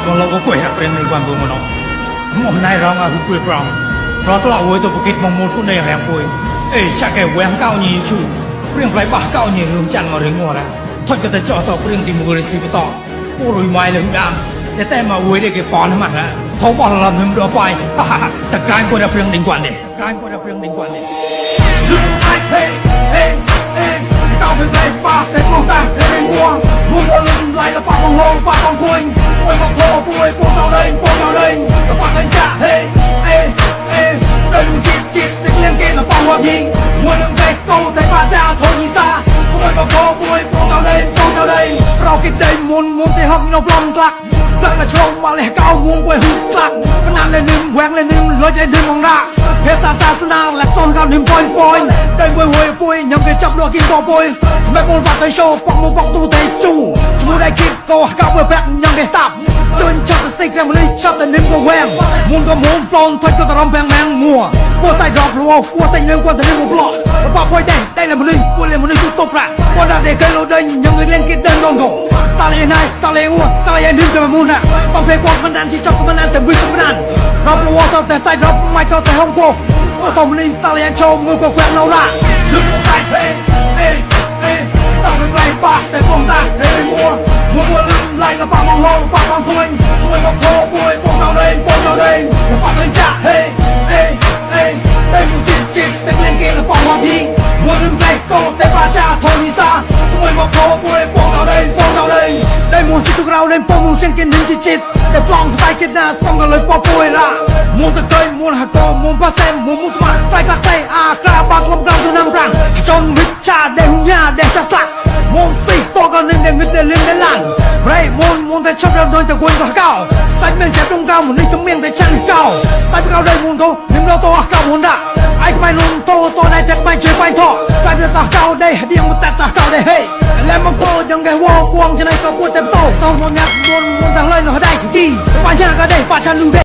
mong lo ko ya pren ni kwan bu mo no mo nai rong a hu kwe prong pro to wo to bukit mong mo tu nei rang pui cha ke wang cao ni chu pring bai ba cao ni lung chan ngo ring ngo la thot ke ta cho to pring ti mu ri si to po rui mai le damแต่มาเวเด็กปอนมาละท้องปอนลำหนึ่งเดือไปแต่การก็จะเพียงหนึ่งกว่านี่การก็จะเพียงหนึ่งกว่านี่เฮ้เฮ้เฮ้เก้าเป็นไรปากแต่มองตาแต่เป็นวัวมุนลืมไหลแล้วปากมองลงปากมองคุยป่วยมองโผล่ป่วยปวดเราเลยปวดเราเลยแล้วปากเลยจ้าเฮ้เฮ้เฮ้เดินจิตจิตติดเลี้ยงเกณฑ์แล้วปากหัวยิงมัวลืมใจโตแต่ป้าจ้าโทรยิงซาป่วยมองโผล่ป่วยปวดเราเลยปวดเราเลยเราคิดได้มุนที่ห้องเราปลอมกลักตั้งแต่ชมมาเลยก้าววงไปหุบกลักพนันเลยหนึ่งแหวงเลยหนึ่งลอยเลยหนึ่งมองหน้าเฮศาสนาและต้นก้าวหนึ่งปอยได้บวยหวยปุยยังเคยจับดอกกินต่อปุยไม่ปนปัดไทยโชว์ปักมือปักตู้ไทยจู่ชูได้คิดก็ก้าวเบอร์แบกยังเคยตับจนชัดแต่สิ่งแรงเลยชัดแต่หนึ่งก็แหวงมุนก็มุนปลอนถอยก็ตะรำแพงแมงมัวปวดไตดอกรัวปวดไตเนื้อกว่าแต่หนึ่งก็ปลอดปากปอยแดงได้เลยมันเลยปวดเลยมันเลยตู้ตบละปวดได้เคยโลดเดินยังเคยเล่นกินเดินโดนกตาเลยนายตาเลยอ้วนตาเลยหนึ่งก็มามุนอ่ะต้องเพลงกวาดมันดันที่จับมันดันแต่วิ่งมันดันรับรัวต่อแต่ใต้รับไม่ต่อแต่ห้องโป่ต้องมันตาเลยโชว์มือก็แกว่งเราละลึกใต้เฮ้เฮ้เฮ้ต้องเป็นไรปากแต่กองตาเฮ้มัวลืมไหลแล้วปากมองลงปากมองคุยป่วยมองโผล่ป่วยปวดเราเลยปากเลยจ้าเฮ้เฮ้เฮ้ได้ดูจิตแต่เล่นเกมแล้วปากหัวทิ้งมัวลืมใจโตแต่ป้าจ้าโทรนิสาป่วยมองโผล่ป่วยปวดเราเลยได้มัวจิตทุกเราเล่นปมูเสียงกินหนึ่งจิตแต่ปลองสไตล์กินหน้าส่งกันเลยปอป่วยละมัวตะเกยมัวหักโตมัวปลาเซมมัวมุดมาใต้กระเตะกระบากลมกลางตัวนั่งรังจนมิจฉาได้หุ่นยาได้สักสักมุนสีตัวกันหนึ่งได้เงินได้เลี้ยงได้ล้านไรมุนแต่ชอบเราโดนแต่คนก็เก่าใส่เมียงแฉตรงเก่าเหมือนในตรงเมียงแต่ฉันเก่าใต้เราได้มุนเขาหนึ่งเราตัวเก่ามุนด่าไอ้ไม่ลุนตัวได้แต่ไม่เชื่อไปท่อใต้เดือดตาเก่าได้เดียงมันแต่ตาเก่าได้เฮ้แล้วมันโตยังไงวอกวงจะไหนก็ปวดแต่โตสองมันยักมุนทางเลยเราได้ดีป่าชนะก็ได้ป่าชันดูได้